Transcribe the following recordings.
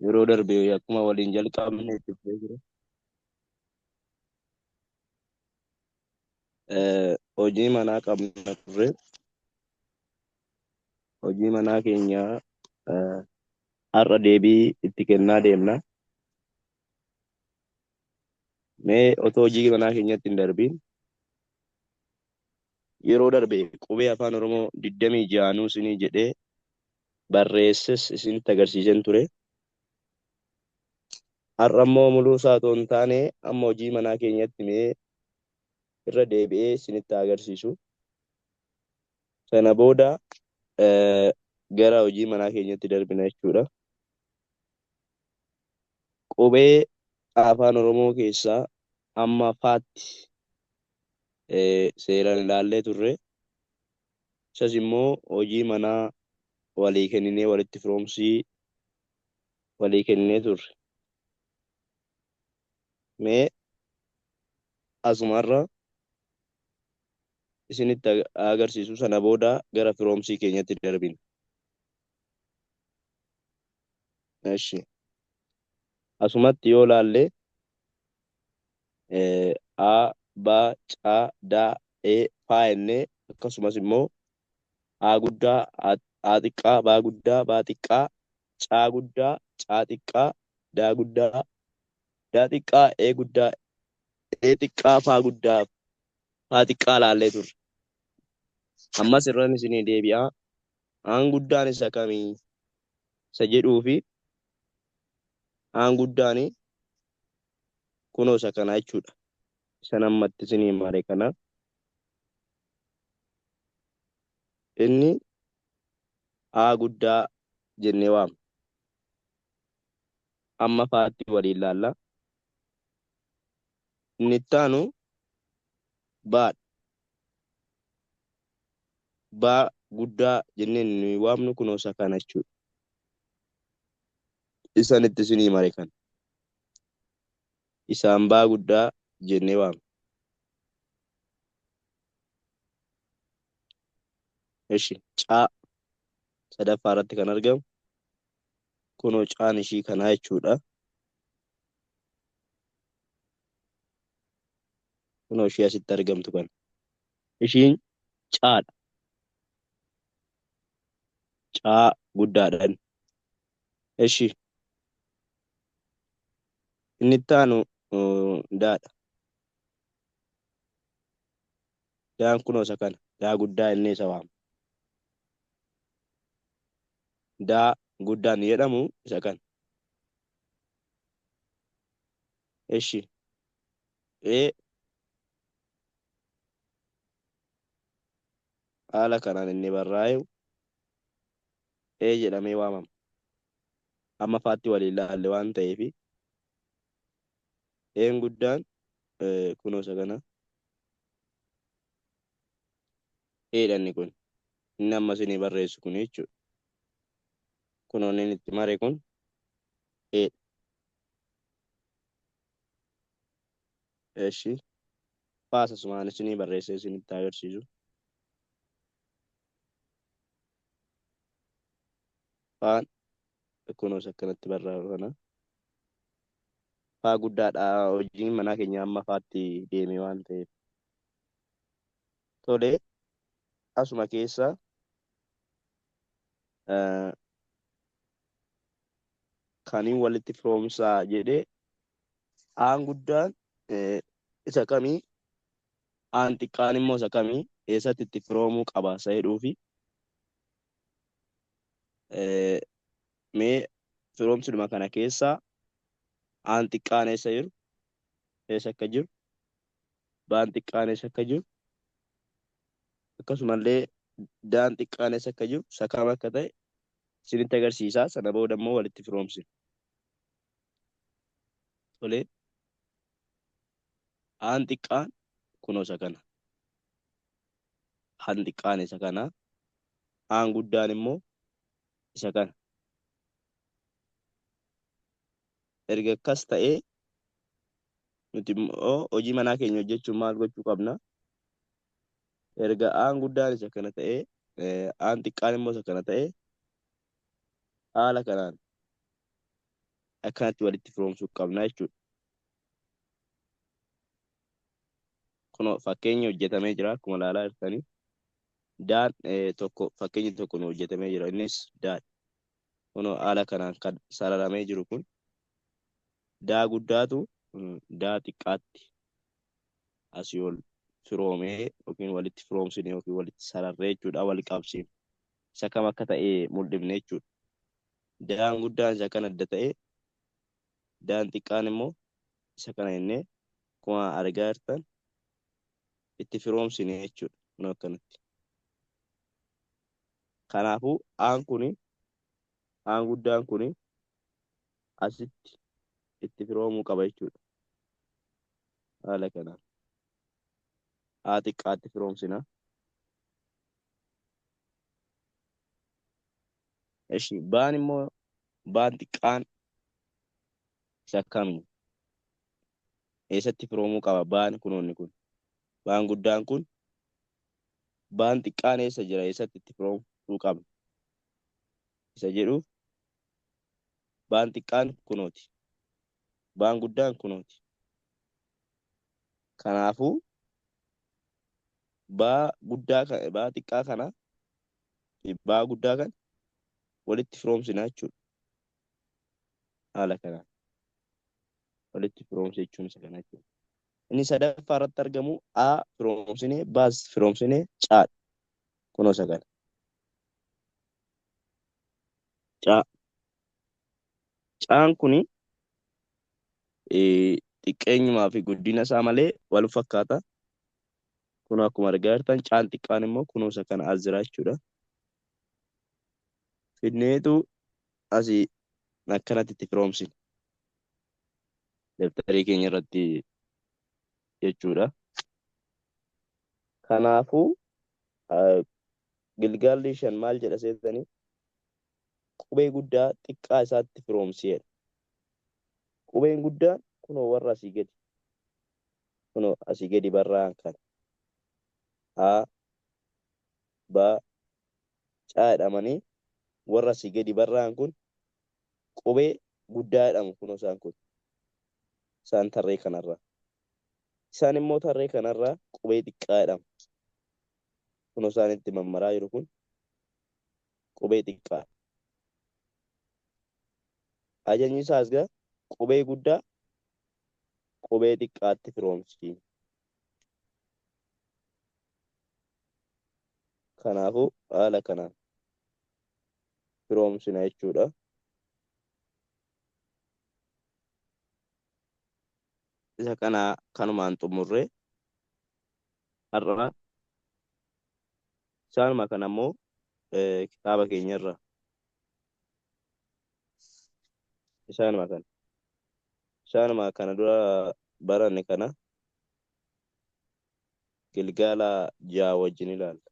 Yeroo darbe akkuma waliin jalqabne itti fufee jira. Hojii manaa qabna turre. Hojii manaa keenya har'a deebii itti kennaa deemna. Mee otoo hojii manaa keenyatti hin darbiin yeroo darbe qubee afaan Oromoo 26 isinii jedhee barreesses isinitti agarsiiseen ture. Har'a immoo muluu isaa otoo hin taane amma hojii manaa keenyatti mee irra deebi'ee isinitti agarsiisu. Sana booda gara hojii manaa keenyatti darbina jechuudha. Qubee afaan Oromoo keessaa amma faatti seeraan ilaallee turre. Isas immoo hojii manaa walii kenninee walitti firoomsii walii kenninee turre. Mee asumarra isinitti agarsiisu sana booda gara firoomsii keenyatti darbina. Eshi. Asumatti yoo laalle A, B, C, D, E, F jennee akkasumas immoo A guddaa, A xiqqaa, B guddaa, B xiqqaa, C guddaa, C xiqqaa, D guddaa, D xiqqaa, E guddaa, E xiqqaa, F guddaa, F xiqqaa laallee turre. Ammas irran isinii deebi'aa. Aan guddaan isa kamii? Isa jedhuu fi aan guddaan kunoo isa kana jechuudha. Isan ammatti isinii mare kana. Inni A guddaa jennee waamna. Amma faatti waliin laalla. Inni itti aanu baadha. Baa guddaa jennee nuyi waamnu kunoo isa kana jechuudha. Isan itti isinii mare kana. Isaan baa guddaa jennee waamna. Eshi caa sadaffaa irratti kan argamu kunoo caan ishii kanaa jechuudha. Kunoo ishii asitti argamtu kana. Ishiin caadha. Caa guddaadhaan. Eshi inni itti aanu daadha. Daan kunoo isa kana. Daa guddaa inni isa waama. Daa guddaan jedhamu isa kana. Eshi ee haala kanaan inni barraa'e ee jedhamee waamama. Amma faatti waliin laalle waan ta'eef een guddaan kunoo isa kana. Eedha inni kun. Inni amma isinii barreessu kun jechuudha. Kunoo inni itti mare kun eedha. Eshi faas asumaan isinii barreessee isinitti agarsiisu. Faan kunoo isa akkanatti barraa'u kana. Faa guddaadha hojiin manaa keenya amma faatti deeme waan ta'eef. Tole asuma keessa kaniin walitti firoomsaa jedhee aan guddaan isa kamii aan xiqqaan immoo isa kamii eessatti itti firoomuu qaba isa jedhuufi mee firoomsudhuma kana keessaa aan xiqqaan eessa jiru eessa akka jiru baan xiqqaan eessa akka jiru akkasumallee daan xiqqaan eessa akka jiru isa kam akka ta'e isinitti agarsiisa. Sana booda immoo walitti firoomsina. Tole aan xiqqaan kunoo isa kana. Aan xiqqaan isa kana. Aan guddaan immoo isa kana. Erga akkas ta'ee nuti immoo hojii manaa keenya hojjechuun maal gochuu qabna? Erga aan guddaan isa kana ta'ee aan xiqqaan immoo isa kana ta'ee haala kanaan Akkanatti walitti firoomsuu qabna jechuudha. Kunoo fakkeenyi hojjetamee jira akkuma ilaalaa jirtanii. Daan tokko fakkeenyi tokko nu hojjetamee jira innis daadha. Kunoo haala kanaan kan sararamee jiru kun daa guddaatu daa xiqqaatti asii ol firoomee yookiin walitti firoomsine yookiin walitti sararree jechuudha wal qabsiifne. Isa kam akka ta'e mul'ifne jechuudha. Daan guddaan isa kan adda ta'e daan xiqqaan immoo isa kana jennee akkuma argaa jirtan itti firoomsine jechuudha. Kunoo akkanatti. Kanaafuu aan kuni aan guddaan kuni asitti itti firoomuu qaba jechuudha. Haala kanaan. Haa xiqqaatti firoomsina. Eshi baan immoo baan xiqqaan isa akkami? Eessatti firoomuu qaba baan kunoonni kun? Baan guddaan kun baan xiqqaan eessa jira? Eessatti itti firoomsuu qabna? Isa jedhuuf baan xiqqaan kunooti. Baan guddaan kunooti. Kanaafuu baa guddaa baa xiqqaa kana fi baa guddaa kana walitti firoomsina jechuudha. Haala kanaan walitti firoomsa jechuun isa kana jechuudha. Inni sadaffaa irratti argamu A firoomsinee B's firoomsinee C dha. Kunoo isa kana. C. Caan kuni xiqqeenyumaa fi guddina isaa malee wal fakkaata. Kun akkuma argaa jirtan caan xiqqaan immoo kunoo isa kana as jira jechuudha. Fidneetu asii akkanatti itti firoomsina. Dabtarii keenya irratti jechuudha. Kanaafuu gilgaalli shan maal jedha seetanii qubee guddaa xiqqaa isaatti firoomsi jedha. Qubeen guddaan kunoo warra asii gadi kunoo asii gadi barraa'an kana A B C jedhamanii warra asii gadi barraa'an kun qubee guddaa jedhamu kunoo isaan kun isaan tarree kanarraa. Isaan immoo tarree kanarraa qubee xiqqaa jedhamu. Kunoo isaan itti mammaraa jiru kun qubee xiqqaa. Ajajni isaas gaa qubee guddaa qubee xiqqaatti firoomsi. Kanaafuu haala kanaan firoomsina jechuudha. Isa kana kanumaan xumurree har'a isaanuma kana immoo kitaaba keenyarra isaanuma kana isaanuma kana dura baranne kana gilgaala ja'a wajjin ilaalla.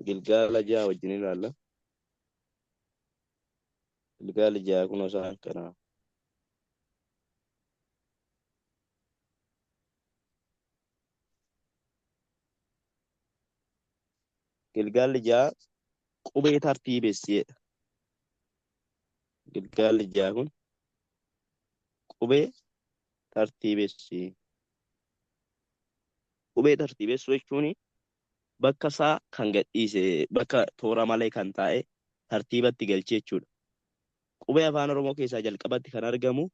Gilgaala ja'a wajjin ilaalla. Gilgaalli ja'a kunoo isaan kana. Gilgaalli ja'a qubee tartiibessi jedha. Gilgaalli ja'a kun qubee tartiibessi. Qubee tartiibessuu jechuun bakka isaa kan gadhiise bakka toora malee kan taa'e tartiibatti galchee jechuudha. Qubee afaan Oromoo keessaa jalqabatti kan argamu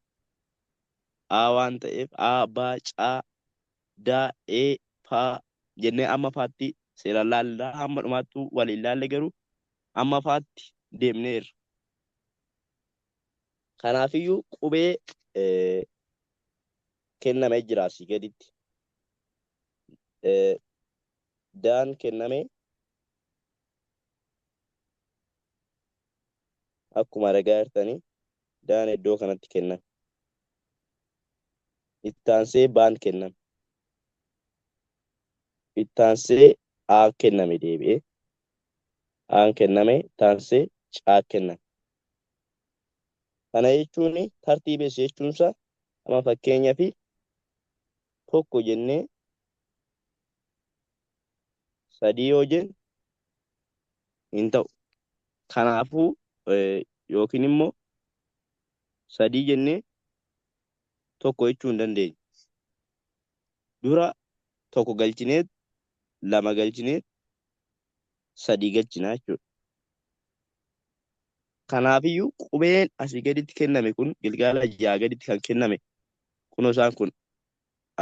A waan ta'eef A, B, C, D, E, F jennee amma faatti seeraan laallaa hamma dhumaattuu waliin laalle garuu amma faatti deemneerra. Kanaafiyyuu qubee kenname jira asii gaditti. Daan kenname akkuma argaa jirtanii daan iddoo kanatti kenname. Ittaansee baan kenname. Ittaansee A kenname deebi'ee. Aan kenname ittaansee C kenname. Kana jechuun tartiibessi jechuunsa amma fakkeenyaaf tokko jennee Sadii yoo jenne hin ta'u. Kanaafuu yookiin immoo sadii jennee tokko jechuu hin dandeenyu. Dura tokko galchinee, lama galchinee, sadii galchinaa jechuudha. Kanaafiyyuu qubeen asii gaditti kenname kun gilgaala 6 gaditti kan kenname kunoo isaan kun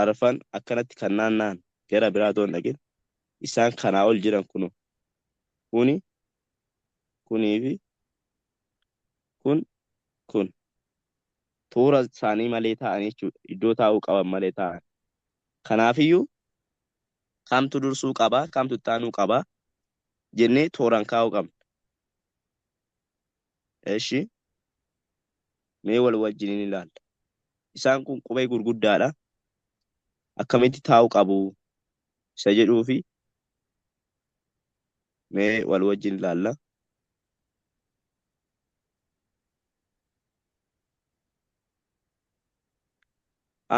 arfan akkanatti kan naanna'an gara biraa otoo hin dhaqin isaan kanaa ol jiran kunoo kuni, kunii fi kun, kun toora isaanii malee taa'an jechuudha. Iddoo taa'uu qaban malee taa'an. Kanaafiyyuu kamtu dursuu qaba, kamtu itti aanuu qaba jennee tooraan kaa'uu qabna. Eshi, mee wal wajjin ilaalla. Isaan kun qubee gurguddaadha. Akkamitti taa'uu qabu isa jedhuu fi mee wal wajjin ilaalla.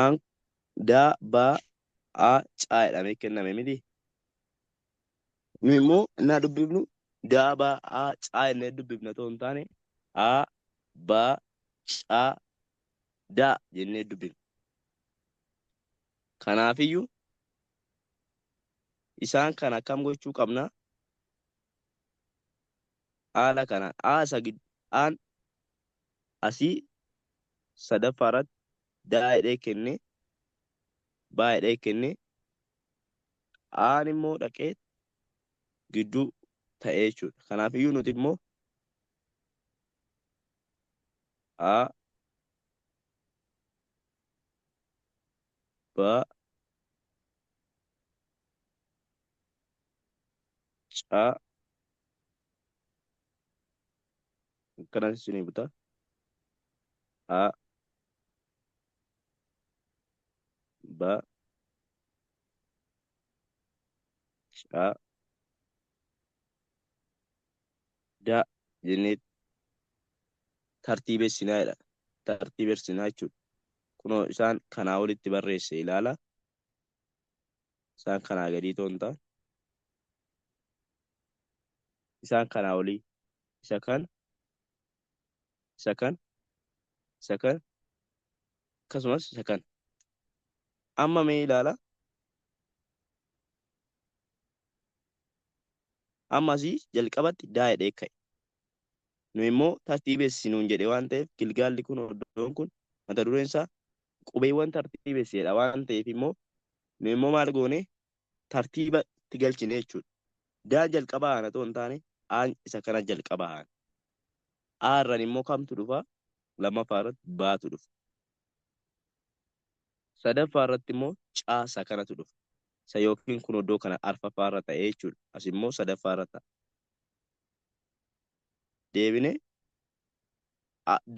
Aan daa baa a caa jedhamee kenname miti. Nu immoo innaa dubbifnu daa baa a caa jennee dubbifna otoo hin taane a baa caa daa jennee dubbifna. Kanaafiyyuu isaan kana akkam gochuu qabna? Haala kanaan a isa aan asii sadaffaa irratti daa jedhee kenne, baa jedhee kenne, aan immoo dhaqee gidduu ta'ee jechuudha. Kanaafiyyuu nuti immoo a ba ca akkanas isinii buta a ba ca da jennee tartiibessinaa jedha. Tartiibessinaa jechuudha. Kunoo isaan kanaa olitti barreesse ilaala. Isaan kanaa gadii otoo hin taane isaan kanaa olii isa kana, isa kana, isa kana, akkasumas isa kana. Amma mee ilaala. Amma asii jalqabatti daa jedhee ka'e. Nu immoo tartiibessi nuun jedhe waan ta'eef gilgaalli kun iddoon kun mata dureen isaa qubeewwan tartiibessi jedha waan ta'eef immoo nu immoo maal goone tartiibatti galchine jechuudha. Daan jalqaba aana otoo hin taane aan isa kana jalqaba aana. Aarran immoo kamtu dhufa? Lammaffaa irratti baatu dhufa. Sadaffaa irratti immoo caa isa kanatu dhufa. Isa yookiin kun iddoo kana arfaffaa irra ta'ee jechuudha. As immoo sadaffaa irra ta'a. Deebine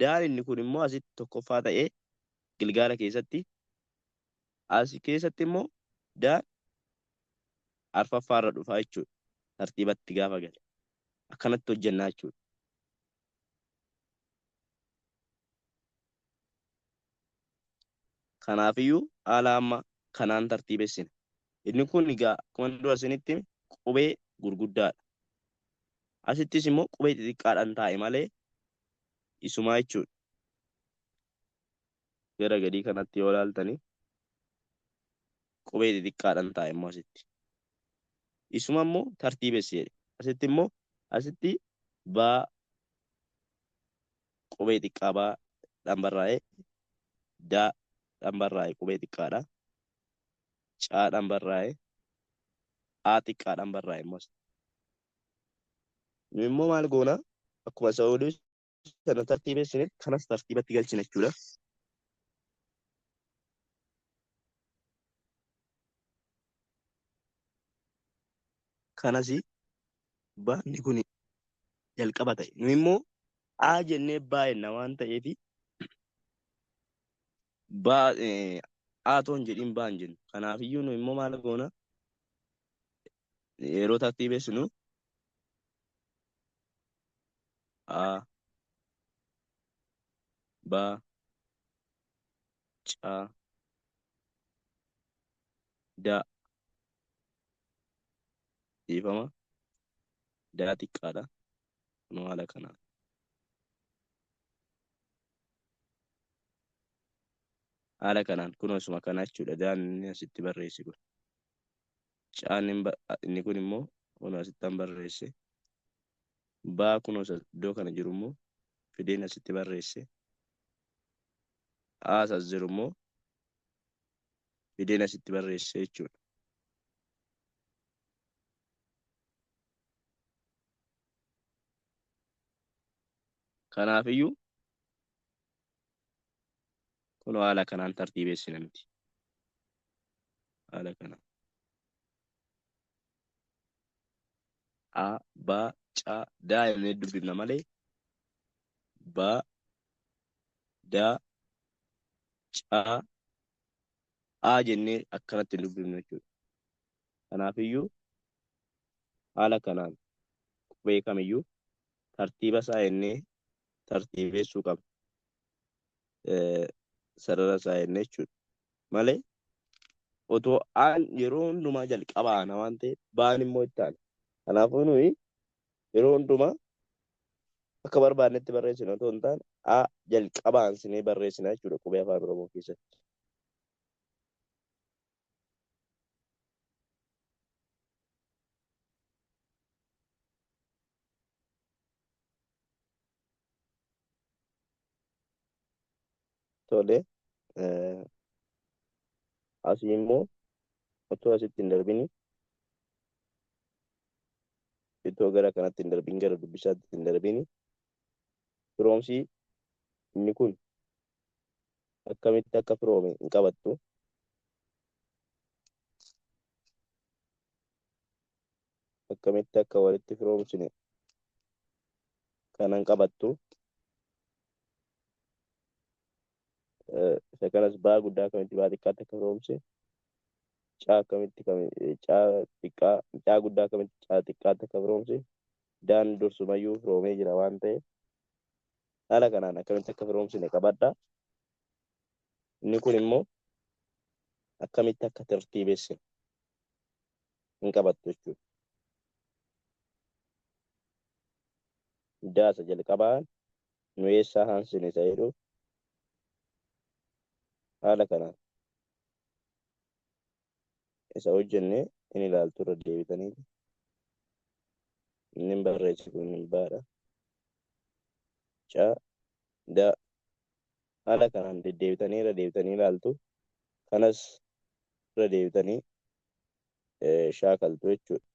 daan inni kun immoo asitti tokkoffaa ta'ee gilgaala keessatti, as keessatti immoo daan arfaffaa irra dhufa jechuudha. Tartiibatti gaafa gale. Akkanatti hojjennaa jechuudha. Kanaafiyyuu haala amma kanaan tartiibessina. Inni kun egaa akkuma dura isinitti hime qubee gurguddaadha. Asittis immoo qubee xixiqqaadhaan taa'e malee isumaa jechuudha. Gara gadii kanatti yoo ilaaltani qubee xixiqqaadhaan taa'e immoo asitti. Isuma immoo tartiibessi jedhe. Asitti immoo asitti baa qubee xiqqaa baa dhaan barraa'e, daa dhaan barraa'e qubee xiqqaadha. Caa dhaan barraa'e, a xiqqaadhaan barraa'e immoo asitti. Nu immoo maal goona? Akkuma isa olii sana tartiibessine kanas tartiibatti galchina jechuudha. Kanas baanni kun jalqaba ta'e. Nu immoo A jennee baa jenna waan ta'eef baa A otoo hin jedhin baa hin jennu. Kanaafiyyuu nu immoo maal goona? Yeroo tartiibessinu A B C D. Dhiifama, daa xiqqaadha. Kunoo haala kanaan. Haala kanaan kunoo isuma kana jechuudha. Daan inni asitti barreesse kun. Caan inni kun immoo kunoo asittan barreesse. Baa kunoo iddoo kana jiru immoo fideen asitti barreesse. Aas as jiru immoo fideen asitti barreesse jechuudha. Kanaafiyyuu kunoo haala kanaan tartiibessina miti. Haala kanaan. A, B, C, D jennee dubbifna malee B, D, C, A jennee akkanatti hin dubbifnu jechuudha. Kanaafiyyuu haala kanaan qubee kamiyyuu tartiiba isaa jennee tartiibessuu qabna. Sarara isaa jennee jechuudha. Malee otoo aan yeroo hundumaa jalqaba aana waan ta'eef baan immoo itti aana. Kanaafuu nuyi yeroo hundumaa akka barbaannetti barreessina otoo hin taane a jalqaba aansinee barreessina jechuudha qubee afaan Oromoo keessatti. Tole, asii immoo otoo asitti hin darbini, itoo gara kanatti hin darbin, gara dubbisaatti hin darbini, firoomsii inni kun akkamitti akka firoome hin qabattu. Akkamitti akka walitti firoomsine kanan qabattu. Isa kanas baa guddaa akkamitti baa xiqqaatti akka firoomse, caa akkamitti caa xiqqaa caa guddaa akkamitti caa xiqqaatti akka firoomse, daan dursumayyuu firoomee jira waan ta'eef haala kanaan akkamitti akka firoomsine qabadha. Inni kun immoo akkamitti akka tartiibessine hin qabattu jechuudha. Daasa jalqabaan nu eessaa haansine isa jedhu haala kanaan isa hojjenne in ilaaltu irra deebitanii. Inni barreesse kun hin baadha. Ca, da, haala kanaan deddeebitanii irra deebitanii ilaaltu. Kanas irra deebitanii shaakaltu jechuudha.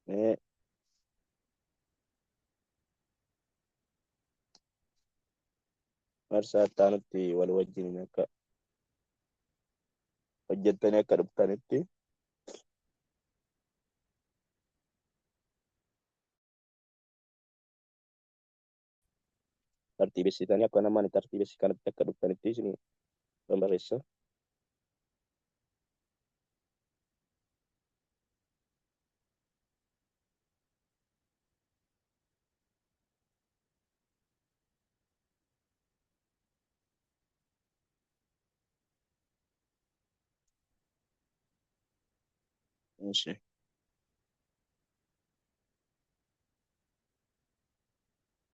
Mee marsaa itti aanutti wal wajjin akka hojjettanii akka dhuftanitti tartiibessitanii akka namaan tartiibessi kanatti akka dhuftanitti isin barreessa. Ishi.